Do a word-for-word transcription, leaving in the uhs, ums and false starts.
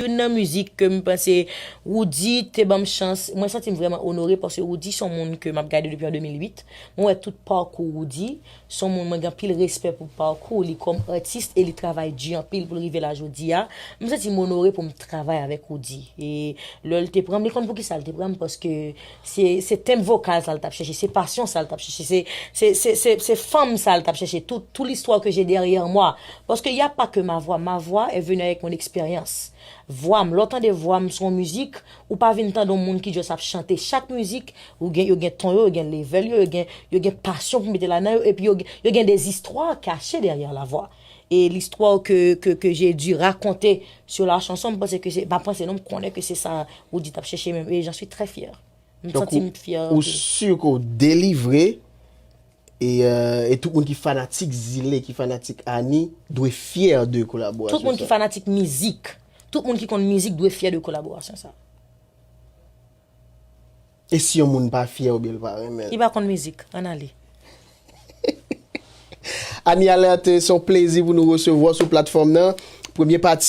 Youn nan mizik ke m panse Roody te ban m chans, mwen santi m vrèman onore paske Roody se yon moun ke m ap gade depi an de mil uit. Mwen wè tout pakou Roody, se yon moun mwen gen anpil respè pou pakou li kòm atis e li travay di anpil pou l rive la jodi a. M santi m onore pou m travay avèk Roody. E lè l te pran m, li konn poukisa l te pran m, paske se, se tenb vokal sa l t ap chèche, se pasyon sa l t ap chèche, se, se, se, se, se fanm sa l t ap chèche, tout, tout l'histoire que j'ai derrière moi. Parce qu'il n'y a pas que ma voix. Ma voix est venue avec mon expérience. Vwa m, lè w tande vwa m sou yon mizik, ou pa vin tande yon moun ki just ap chante. Chak mizik, ou gen, yo gen ton yo, yo gen level yo, yo gen, yo gen pasyon pou mete ladan yo, epi yo, yo gen des histoires cachées derrière la voix. E l'histoire que, que, que j'ai dû raconter sur la chanson, m panse ke se, m pa panse non, m konnen ke se sa Roody t ap chèche menm, e j'en suis très fière. M Donk, santi m fyè ou anpil. Si ke w delivre, e, euh, e tout moun ki fanatik Zile, ki fanatik Annie, dwe fyè de kolaborasyon Tout moun ki sa. Fanatik mizik, tout moun ki konn mizik dwe fyè de kolaborasyon sa. E si yon moun pa fyè oubyen l pa renmen l? Li pa konn mizik, ann ale. Annie Alerte, se yon plezi pou nou resevwa w sou platfòm nan. Premye pati